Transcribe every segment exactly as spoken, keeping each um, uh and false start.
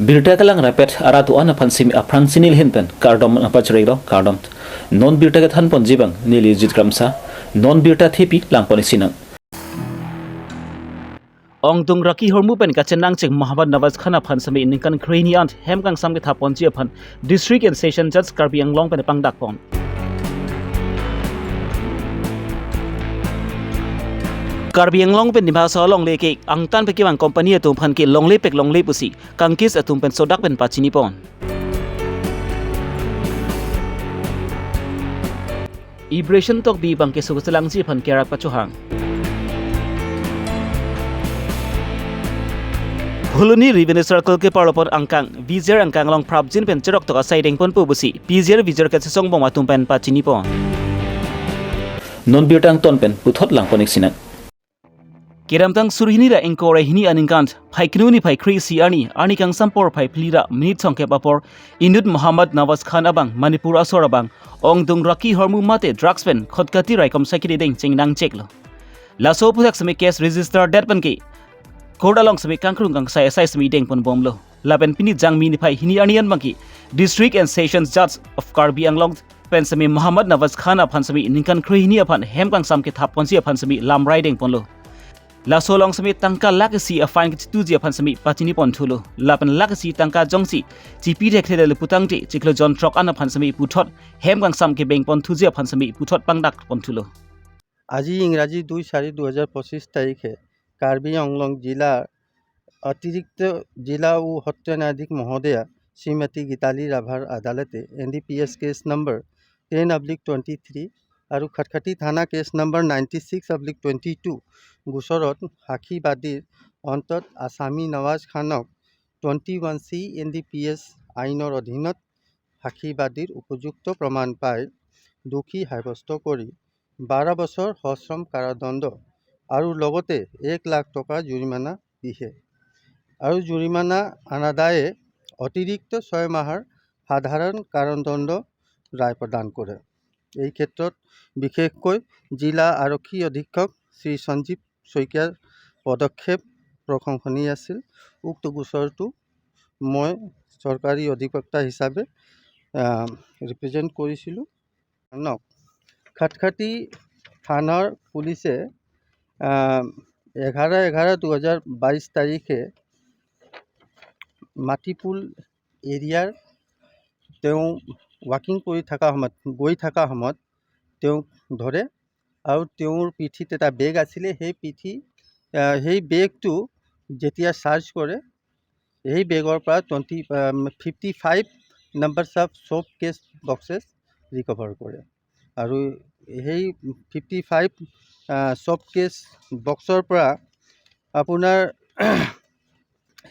Birta kelang rapet arat do-an aphan simi aphrang si neli ahin pen kardom nangpachirilo, kardom. Non birta kethan ponji abang neli Jit Kramsa, non birta thepi lang pon isi nang. Ongdung Rakhi Hormu pen kachenangchek Mohammad Nawaz Khan aphan simi ningkan krehini an hem kangsam kethap ponji aphan District and Session Judge Karbi Anglong pen pangdak pon. Karbi Anglong pen Dima Hasao alongle ke angtan pen kevang company atum aphan ke longle pek longle pusi kangkis atum pen sodak pen pachini pon. Ibration Tokbi abang keso keselangji aphan kerak pachohang. Phuloni Revenue Circle keparlo pon angkang, Vizier angkang along prapjin pen cherok tok asai dengponpo pusi Vizier Vizier kachesong bom atum pen pachini pon. Non birta angton pen puthot lang pon isi nang. Kedamtang suri hini ra ingkoi ra hini aningkan, Phaikunu niphai kre-isi arni, arni kangsam porphai phli ra minute songkep apor, inut Mohammad Nawaz Khan abang Manipur asor abang Ongdung Rakhi Hormu mate drugs pen Khatkhati raikom sakiri deng chengnangcheklo. Laso aphuthak simi case register det pen ke court along simi kangkrung kangsai asai simi dengponbomlo. Lapen pini Jangmi niphai hini arni an abang ke District and Sessions Judge of Karbi Anglong pen simi Mohammad Nawaz Khan aphan simi ningkan krehini aphan hem kangsam kethap ponji aphan simi lamrai dengponlo. Laso along simi tangka lakh isi a-fine kachituji aphan simi pachini ponthulo. Lapen lakh isi tangka jongsi chipi thekthe le putangte chiklo jon throk an aphan simi puthot hem kangsam kebeng ponthuji aphan simi puthot pangdak ponthulo. আজি ইংৰাজী দুই চাৰি দুহেজাৰ পঁচিছ তাৰিখে কাৰ্বি আংলং জিলাৰ অতিৰিক্ত জিলা ও সত্ৰ ন্যায়াধীশ মহোদয়া শ্ৰীমতী গীতালী ৰাভাৰ আদালতে N D P S case number ten oblique twenty three আৰু খটখটি থানা case number ninety six oblique twenty two গোচৰত সাক্ষীবাদীৰ অন্তত আছামী নৱাজ খানক twenty one C N D P S আইনৰ অধীনত সাক্ষীবাদীৰ উপযুক্ত প্ৰমাণ পাই দোষী সাব্যস্ত কৰি বাৰ বছৰ সশ্ৰম কাৰাদণ্ড আৰু লগতে এক লাখ টকা জৰিমনা বিহে আৰু জৰিমনা অনাদায়ে অতিৰিক্ত ছয় মাহৰ সাধাৰণ কাৰাদণ্ড ৰায় প্ৰদান কৰে। এই ক্ষেত্ৰত বিশেষকৈ জিলা আৰক্ষী অধীক্ষক শ্ৰী সঞ্জীৱ শইকীয়াৰ পদক্ষেপ প্ৰশংসনীয় আছিল। উক্ত গোচৰটো মই চৰকাৰী অধিবক্তা হিচাপে ৰিপ্ৰেজেণ্ট কৰিছিলোঁ। নক খটখটি থানাৰ পুলিচে আহ, এঘাৰ এঘাৰ দুহেজাৰ বাইছ তাৰিখে মাটিপুল এৰিয়াৰ তেওঁ ৱাকিং কৰি থকা সময়ত, গৈ থকা সময়ত তেওঁক ধৰে আৰু তেওঁৰ পিঠিত এটা বেগ আছিলে। সেই পিঠি আহ, সেই বেগটো যেতিয়া চাৰ্চ কৰে, সেই বেগৰ পৰা twenty fifty five number of চফ কেছ বক্সেছ ৰিকভাৰ কৰে আৰু সেই ফিফটি ফাইভ চফ কেছ বক্সৰ পৰা আপোনাৰ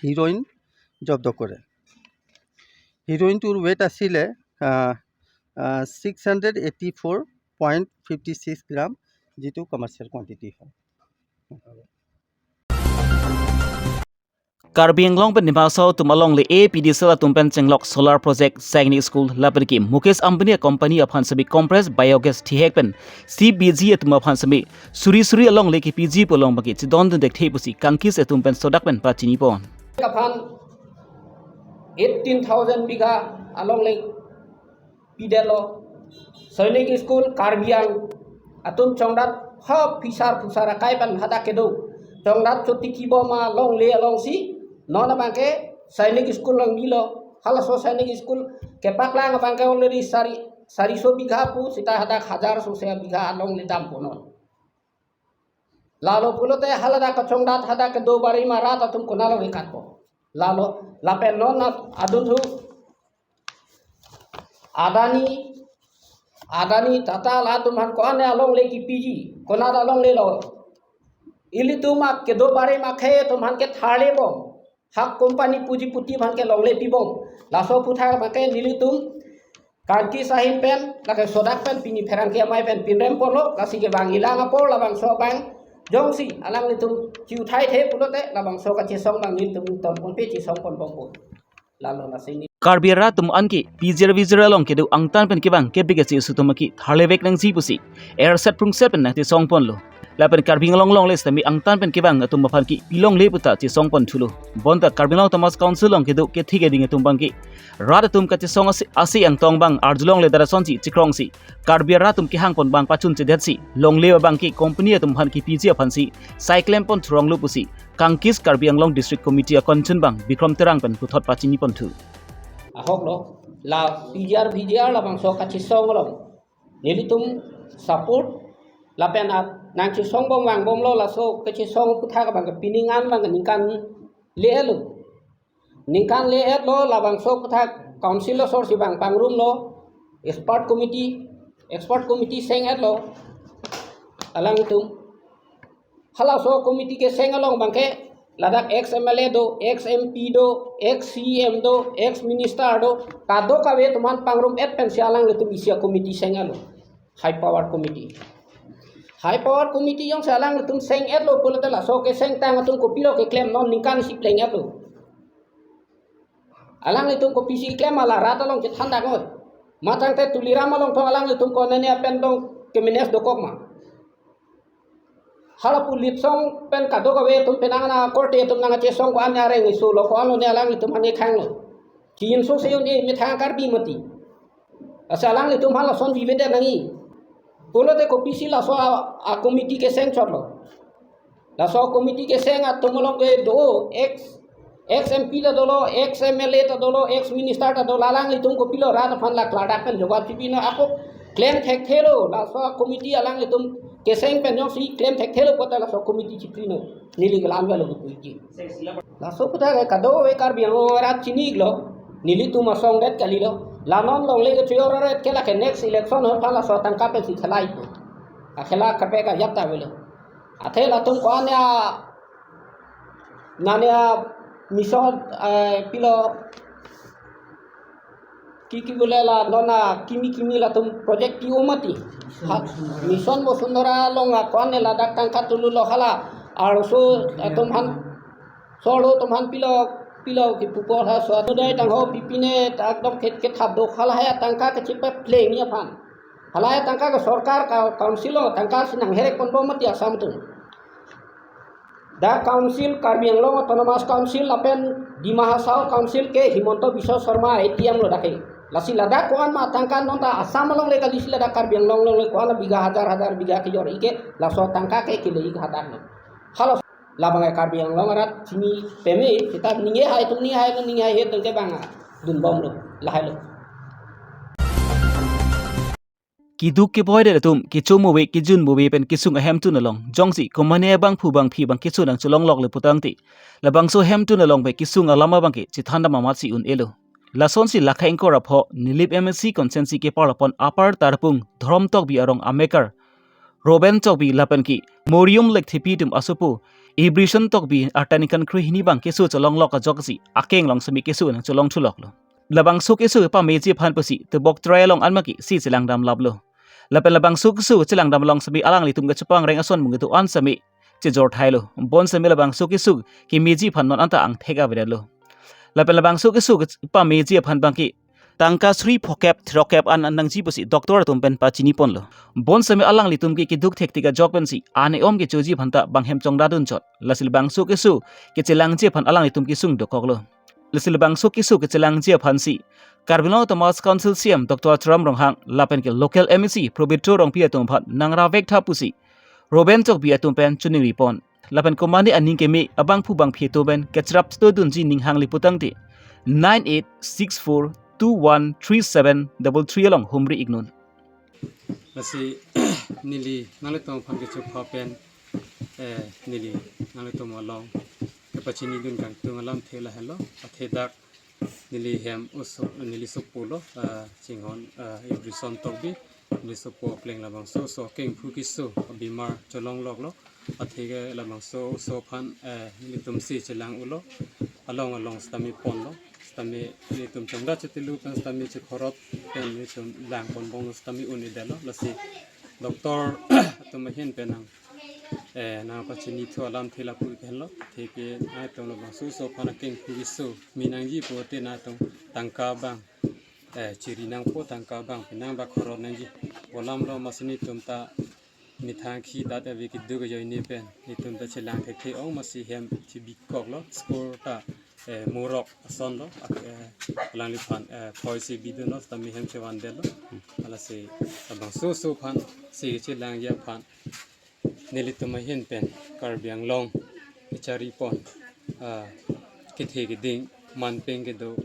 হিৰইন জব্দ কৰে। হিৰইনটোৰ ৱেট আছিলে six hundred eighty four point fifty six গ্ৰাম, যিটো কমাৰ্চিয়েল কোৱাণ্টিটি হয়। Karbi Anglong pen Dima Hasao atum alongle A P D C L atum pen chenglok solar project, Sainik School lapen ke Mukesh Ambani company aphan simi compressed biogas thihek pen C B G atum aphan simi suri suri alongle kepiji pu along abang ke chedondun thekthe pusi kangkis atum pen sodak pen pachini pon. Kaphan eighteen thousand bigha alongle pidetlo. Sainik School Karbi Ang atum chongdat ha phisar phusar akai pen hadak kedo. Chongdat chotiki bom alongle alongsi non abang ke Sainik School along dilo. Halaso Sainik School kepaklang abang ke already sari, sariso bigha pu sita hadak hajar sose bigha alongle dampo non. Lalo pulote haladak kachongdat hadak kedo bari ma rat atum konat along ikatpo. Lalo lapen non adun thu Adani, Adani, Tata latum aphan ko-an alongle kepiji, konat alonglelo. Ilitum ak kedo bari ma khei atum aphan ke tharle bom. Hak company puji puti aphan ke longle pibom. Laso aphuthak abang ke nelitum kangkis ahin pen, lake sodak pen, pini pherangke amei pen pinrem ponlo, lasi kevang ilang apor labangso abang jongsi alanglitum chiuthai the pulote labangso kachesong abang nelitum ton ponpe, chesong ponbompo. Lalo lasi ne Karbi arat atum an ke pijir vijir along kedo angtan pen kevang kebik isi isi atum ke tharlevek nangji pusi erset prungset pen nangchesong ponlo. lapen Karbi Anglong longle sitame angtan pen kevang atum aphan ke pilongle puta chesong pon thulo. Bonta Karbi Anglong Autonomous Council along kedo kethe keding atum abang ke rat atum kachesong ase, ase angtong abang arjulongle, dak lasonsi chekrongsi Karbi arat atum kehang pon abang pachun chedet si longle abang ke company atum aphan kepiji aphansi sai klem pon thurong lo pusi Kangkis Karbi Anglong District Committee akon chun abang Bikram Terang pen puthot pachini pon thu. Ahok lo, la P G R, V G R labangso kachesong along nelitum support lapen at nangchesong bom vangbomlo. Laso kachesong aphuthak abang ke pining an abang ke ningkan le-et lo. Ningkan le-et lo, labangso aphuthak council asor si abang pangrum lo, expert committee, expert committee seng-et lo alanglitum. Halaso committee keseng along abang ke ladak ex M L A do, ex M P do, ex C E M do, ex minister do, kadokave atum aphan pangrum-et pensi alanglitum isi a-committee seng-et lo. High power committee. High power committee jongsi alanglitum seng-et lo pulote laso kesengtang atum kopilo keklem, non ningkan isi pleng-et lo. Alanglitum kopisi klem ma la rat along chethan dak noi. Matangte Tuliram Ronghang alanglitum ko nene apen dong ke-manage dokok ma. Hala pu Litsong pen kadokave atum penang na korte atum nangchesong ko-an areng isu lo, ko-an lo ne alanglitum an ekhang lo. Ki inso se un-e methang Karbi mati. Asa alanglitum halason vive de nangji. Pulote kopisi laso a, a-committee keseng chot lo. Laso committee keseng atum along ke do ex, ex M P ta dolo, ex M L A ta dolo, ex minister ta dolo, alanglitum kopilo rat aphan la kladak pen jawab chipi na ako klem thekthe lo, laso committee alanglitum keseng pen jongsi klem thekthe lo puta laso committee chipri no, neli kelang lo puji. Laso puta ke kadokave Karbi Anglong arat chini lo, nelitum asong det kali lo, la non longle ke chojor ret ke lake next election aphan laso atangka pensi khelai po. Akhela kape ka yat ta avelo. Athe latum ko-an ya nane a-mission, eh, pilo ki ki bole la nona kimi kimi latum project pi-o mati. Ha, Mission Vasundhara along a ko-an ne ladak tangka tulu lo hala. Arloso atum aphan, solo atum aphan pilo, pilo kipu ko ha so atum dai tangho pipine ta ekdom khet kethap do, halahai atangka kechepaplengji aphan. Halahai atangka ke sorkar ka council along tangka si nangherek pon bom mati Assam atum. Dak council, Karbi Anglong Autonomous Council lapen Dima Hasao Council ke Himanta Biswa Sarma A T M lo dak ke. Lasi ladak ko-an ma tangka non ta Assam along le kali, si ladak Karbi Anglong along le ko-an bigha hajar hajar bigha kejor-i ke, laso tangka ke kele-i hadak lo. Halo labang ke Karbi Anglong arat chini peme, seta ningje hai atum ningje hai, ningje hai atum ke bang dun bom lo, lahai lo. Keduk keboi det atum kecho move, kejun move pen kesung ahemtun along jongsi komatne abangphu bangphi abang kecho nangcholonglok le putangte, labangso ahemtun along pen kesung alam abang ke chethan dam amat si un-e lo. Lasonsi lakha ingkoi ra pho Nilip M A C constituency kepar lapon Upper Tarapung Dhorom Tokbi arong amekar Roben Tokbi lapen ke Morium Lekthepi atum asopo Ibrison Tokbi arta ningkan krehini abang keso cholonglok ajok si akeng along semi keso nangcholong thulok lo. Labangso keso pameji aphan pusi tebok trai along anma ke si chelang dam lap lo. Lapen labangso keso chelang dam along semi alanglitum ke chepang reng ason mung kedo-an semi chejor thai lo. Bonsemi labangso keso kemeji aphan non anta angthek avedet lo. Lapen labangso keso kepameji aphan abang ke tangka suri phokep throkep an nangji pusi doctor atum pen pachini pon lo. Bonsemi alanglitum ke keduk thektik ajok pensi ane om kechoji aphan ta bang hem chongdadun chot. Lasi labangso keso kechelangji aphan alanglitum kesung dokok lo. Lasi labangso keso kechelangji aphansi Karbi Anglong Autonomous Council C E M Doctor Tuliram Ronghang lapen ke local M A C Pobitro Rongpi atum aphan nangra vek tha pusi Roben Tokbi atum pen choningri pon. Lapen komatne aning keme abangphu bangphi atum pen kachrap to dunji ning hang le putangte nine eight six four two one three seven double three along humri iknon. Lasi neli nanglitum aphan kechupha pen, eh, neli nanglitum along kepachini dun kangtung alamthe lahelo. Athe dak neli hem oso, neli sopo lo, ah, chinghon, ah, Ibrison Tokbi, neli sopo pleng labangso oso kengphu keso abimar cholonglok lo. Athe ke labangso oso aphan, eh, nelitum si chelang-o lo, along along sitame pon lo, sitame nelitum chongda chetilu pen sitame chekhorot pen nelitum lang pon bom lo sitame un-edet lo. Lasi doctor atum ahin pen nang, eh, nangpachini thu alamthe lapu ik henlo. Athe ke nangtum labangso oso aphan akengphu keso mi nangji pulote nangtum tangka abang, eh, chiri nangpo, tangka abang penang ba khorot nangji. Pu alam lo, masi nelitum ta methang khi dat ave kedo ajoine pen nelitum ta chelang thekthe ong, masi hem chebikoklo, score ta, eh, morok ason lo, ak-, eh, alangliphan, eh, phoi si bidunlo, sitame hem chevandetlo. Lasi labangso oso aphan si kechelangji aphan nelitum ahin pen Karbi Anglong kachari pon, ah, kethe keding, manpeng kedo,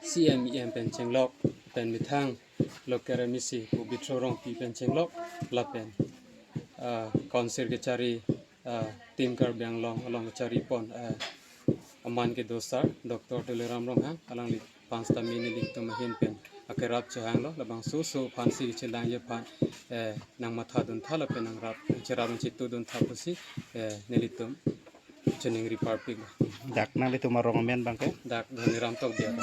C M E M pen chenglok, pen methang local M A C pu Bithro Rongpi pen chenglok, lapen, ah, council kachari, ah, Team Karbi Anglong along kachari pon, ah, aman kedo sir Doctor Tuliram Ronghang, alangliphan sitame nelitum ahin pen akerap chehanglo, labangso oso aphan si kechelangji aphan, eh, nangmathadun tha lapen nangrap cherap nangchetudun tha pusi, eh, nelitum chiningri parpiklo. Dak nanglitum arong amen abangke? Dak Dhoniram Tokbi. Ah,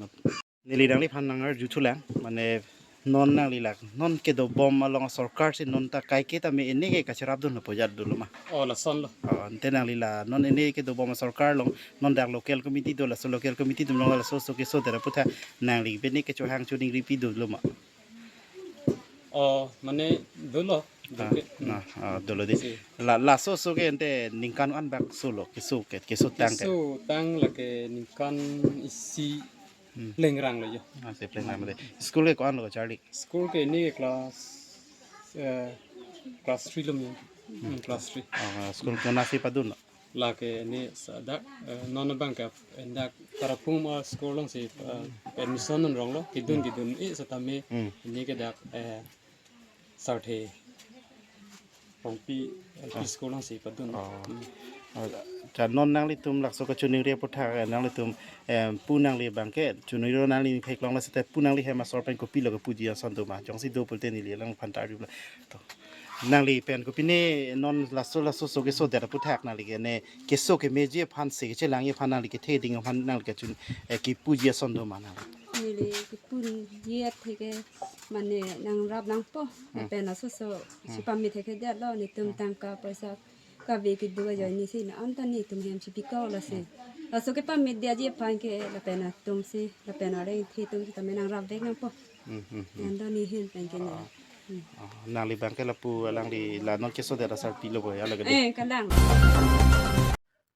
okay. Neli nangliphan nangarjuthulang, mane non nangli lak, non kedobom along sorkar si non ta kaike tame ene ke kacherapdunlo pu jatdunlo ma? Oh, lasonlo. Oh, ante nangli la non ene kedobom sorkar along, non dak local committee do, laso local committee do, non laso oso keso dera aphuthak nangli pini kechohang chiningri pidunlo ma? Oh, mane dolo. Ah, doke. Na, ah, dolo di. Si. La, laso oso ke ante ningkan an bak solo, keso ke, keso tang ke? Keso tang lake ningkan isi Hmm. plengranglo jo. Ah, si plengrang mate. School ke ko-an lo charli? School ke ini ke class, eh, class three lo mi. Hmm, class three. Ah, school konatsi padunlo? Lake ini sa dak, eh, non abangke, eh, dak Tarapung ma school alongsi, eh, admission non ronglo, kedun kedun, eh, sitame Hmm. ini ke dak, eh, Sarthe Rongpi L P Ah. school alongsi padun. Oh. Hmm. Oh, ta non nanglitum laso kachiningri aphuthak, eh, nanglitum, eh, pu nangli abangke, chiningri nangli theklonglo seta pu nangli hem asor pen kopilo kepuji ason do ma, jongsi do pulote neli alangliphan ta arjulo. To. Nangli pen kopine non laso laso oso keso dera aphuthak nangli ke ne keso kemeji aphan si kechelangji aphan nangli kethe ding aphan nangli kachin, eh, kepuji ason do ma nangli? Neli kepuji athe ke mane nangrap nangpo, Hmm. lapen laso oso Hmm. si pame thekthedetlo, netum Hmm. tangka poisa kave kedo ajoine si na anta netum hem chebikoklo si. Hmm. Laso kepame diaji aphan ke lapen atum si, lapen areng the atum si tame nangrapvek nangpo. Hmm, hmm, hmm. Anta ne ahin pen ke ne. Ah. Hmm. Ah, nangli abangke lapu alangli la non keso dera sarpilo bo ya lake de. Eh, kalang.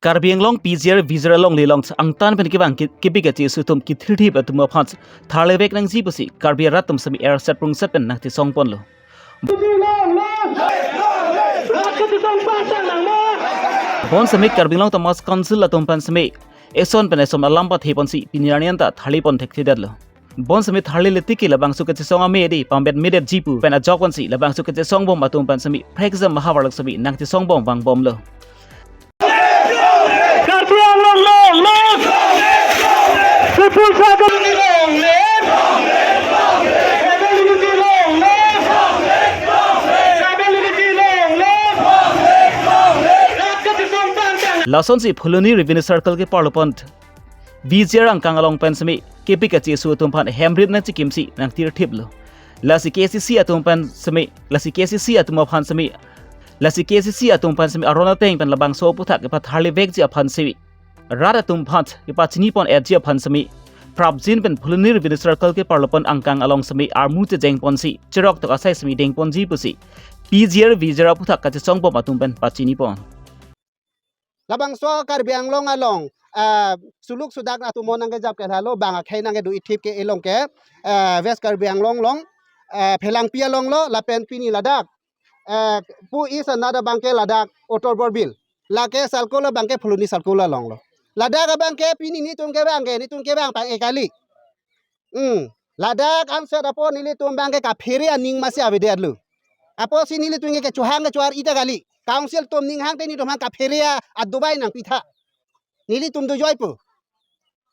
Karbi Anglong P G R V G R alongle along angtan pen kevang ke-, kebi kachesu atum kethirthip atum aphan tharlevek nangji pusi Karbi arat atum sitame erset prungset pen nangchesong ponlo. Bonsitame Karbi Anglong Autonomous Council atum pen sitame eson pen eson alam pathe ponsi pini arni anta tharle pon thekthedetlo. Bonsitame tharlele tiki labangso kachesong ame di pambet medetji pu pen ajok ponsi labangso kachesongbom atum pen sitame phrekjam mahavar lok sitame nangchesongbom vangbomlo. Karbi Anglong long live! People struggle long live! Tribal unity long live! Tribal unity long live! Lasonsi Phuloni Revenue Circle keparlo pon V G R angkang along pen sitame kebi kachesu atum aphan hemrit nangchekimsi nangtirthiplo. Lasi K C C atum pen sitame, lasi K C C atum aphan sitame, lasi K C C atum pen sitame aron ateng pen labangso aphuthak kepatharlevekji aphan sitame, rat atum aphan kepachini pon-etji aphan sitame, prapjin pen Phuloni Revenue Circle keparlo pon angkang along sitame armu chejeng ponsi cheroktok asai sitame deng ponji pusi P G R V G R aphuthak kachesongbom atum pen pachini pon. Labangso Karbi Anglong along, eh, suluk sudak atum mo nangkejap ke lalo, bang akhei nangkedo ithip ke elong ke, eh, West Karbi Anglong along, eh, Phelangpi along lo, lapen pini ladak, eh, pu East another abangke ladak Uttar Borbil. Lake circle abangke Phuloni circle along lo. Ladak abangke pini netum kevang ke, netum kevang pang-e kali. Hmm. Ladak anset apot nelitum abangke kaphere aning masi avedetlo. Apotsi nelitum ke kechohang kechohar ita kali. Council atum ning hangte netum aphan kaphere adubai nangpitha. Nelitum do joipo.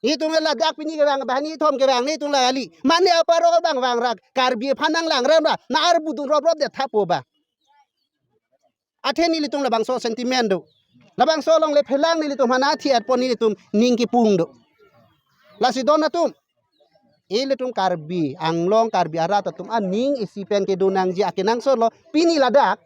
Netum ladak pini kevang, banghini kethom kevang netum la kali. Mane aparo abang vangra, Karbi aphan nanglangrem ra, na arbudun roprop det thapo ba. Athe nelitum labangso sentiment do. Labangso alongle phelang nelitum aphan athi-et pon nelitum ning kipung do. Lasi don atum. Ilitum Karbi Anglong, Karbi arat atum aning isi pen kedo nangji akenangsot lo. Pini ladak,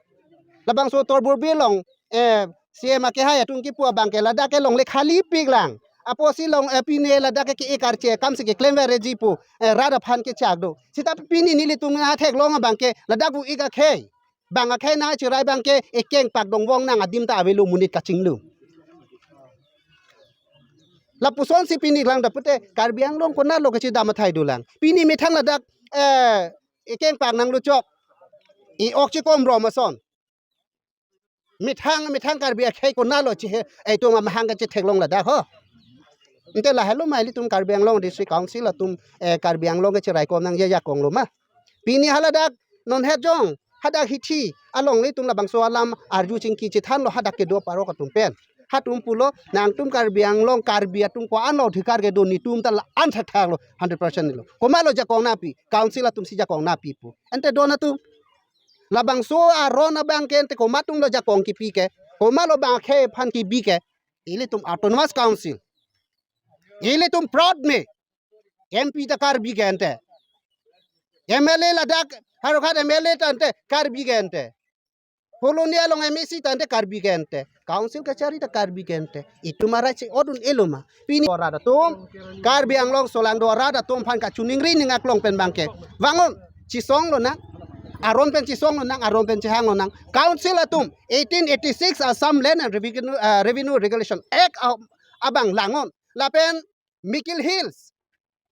labangso Uttar Borbil along, eh, C M akehai atum kipu abangke ladak ke longle khalipiklang. Apotsi long, eh, pine ladak ke ke-e karche akamsi keklem vereji pu, eh, rat aphan kechak do. Seta pini nelitum atheklong abangke ladak pu ik akhei. Bang akhei nangcherai abangke ekeng pak dongvong nang adim ta avelo monit kachinglu. Lapusonsi pini lang dapute Karbi Anglong konatlo kachedam athai dolang. Pini methang ladak, eh, ekeng pak nangluchok. I-ok chikom rom ason. Methang, methang Karbi akhei konatlo chihe, eh, itum amahang kachetheklong ladak ho. Ante lahelo ma ilitum Karbi Anglong District Council atum, eh, Karbi Anglong kacheraikom nangji ajakong lo ma. Pini haladak non het jong, hadak hithi along ilitum labangso alam arju chingki chethanlo hadak kedo parok atum pen. Hatum pulo, nangtum Karbi Anglong, Karbi atum ko-anlo adhikar kedo, netum ta la-an thakthaklo, hundred percent lo. Komatlo jakong nangpi, council atumsi jakong nangpi pu. Ante don atum. Labangso aron abangke ante komat atumlo jakong kipi ke, komatlo bang akhei aphan kibi ke, ilitum Autonomous Council. Ilitum proud me, M P ta Karbi ke ante. M L A ladak, Howraghat M L A ta ante, Karbi ke ante. Phuloni along M A C ta ante, Karbi ke ante. Council kachari ta Karbi ke ante. Itum arai si odun elo ma. Pini arat atum, Karbi Anglong solangdo arat atum aphan kachiningri ning aklong pen abangke. Vangon, chesong lonang. Aron pen chesong lonang, aron pen chehang lonang. Council atum, eighteen eighty-six Assam Land and Revenue, uh, Revenue Regulation Act, uh, abang langon. Lapen Mikir Hills,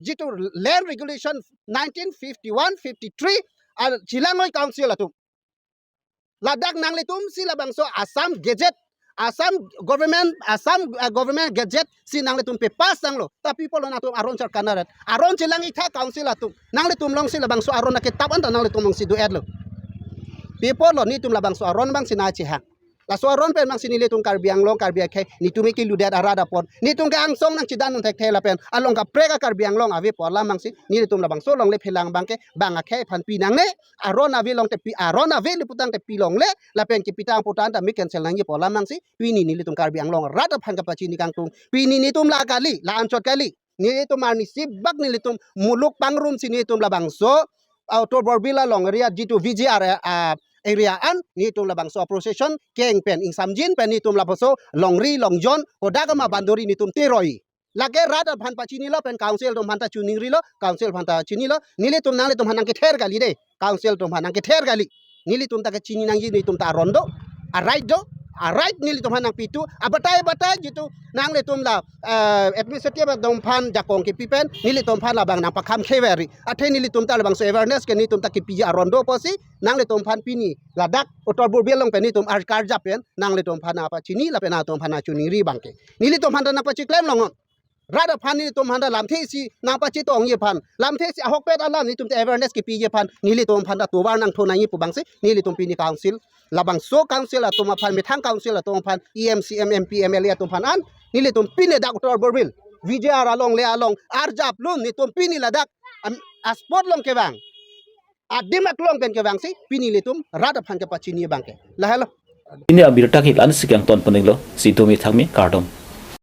jitu Land Regulation nineteen fifty-one fifty-three, uh, chelang noi council atum. Ladak nanglitumsi labangso Assam Gazette, Assam government, Assam, uh, government gazette si nanglitum pe-pass tanglo. Tapi pulo nangtum aron char kanaret. Aron chelang itha council atum. Nanglitum alongsi labangso aron aketap anta nanglitum alongsi do-etlo. Pi pulo netum labangso aron abangsi nangchehang. Laso aron pen abangsi nelitum Karbi Anglong, Karbi akhei, netum ke ludet arat apot. Netum ke angsong nangchedan un thekthe lapen along kaprek a-Karbi Anglong ave pu alam abangsi nelitum labangso alongle phelang abangke, bang akhei aphan pi nangne, aron ave along te pi, aron ave le putang te pi longle, lapen kipi tang putan ta mi cancel nangji pu alam abangsi, pini nelitum Karbi Anglong arat aphan kapachini kangtung, pini netum la kali, la anchot kali. Nelitum arnisi bak nelitum muluk pangrumsi nelitum labangso, uh, Outer Borbil along area jitu V G R, uh, area an, nelitum labangso procession keng pen ingsamjin pen nelitum labangso longri longjon kodak ma bandori nelitum teroi. Lake rat aphan pachinilo pen council atum aphan ta chiningrilo, council aphan ta chinilo, nelitum nanglitum aphan nangkether kali de, council atum aphan nangkether kali. Nelitum ta kachini nangji, nelitum ta aron do, a-right do, a-right nelitum aphan nangpi tu, abatai batai jitu nanglitum la, eh, administrative atum aphan jakong kipi pen, nelitum aphan labang nangpakham kheveri. Athe nelitum ta labangso awareness ke nelitum ta kipi aron do pusi, nanglitum aphan pini ladak Outer Borbil along pen nelitum ar karjap pen, nanglitum aphan nangpachini lapen nangtum aphan nangchiningri abangke. Nelitum aphan ta nangpachiklem longon. Rat aphan nelitum aphan ta lamthe si nangpachetongji aphan, lamthe si ahokpet alam nelitum ta awareness kipiji aphan, nelitum aphan ta tovar nangthu nangji pu abangsi, nelitum pini council, labangso council atum aphan, methang council atum aphan, E M, C M, M P, M L A atum aphan an, nelitum pini dak Outer Borbil, V G R along le along, arjap lun, nelitum pini ladak, am, a-spot along kevang. Adim aklong pen kevangsi, pini nelitum rat aphan kepachini abangke. Lahelo. Pini abirta ke la-ansi kangton poninglo, si domi thangmi kardom.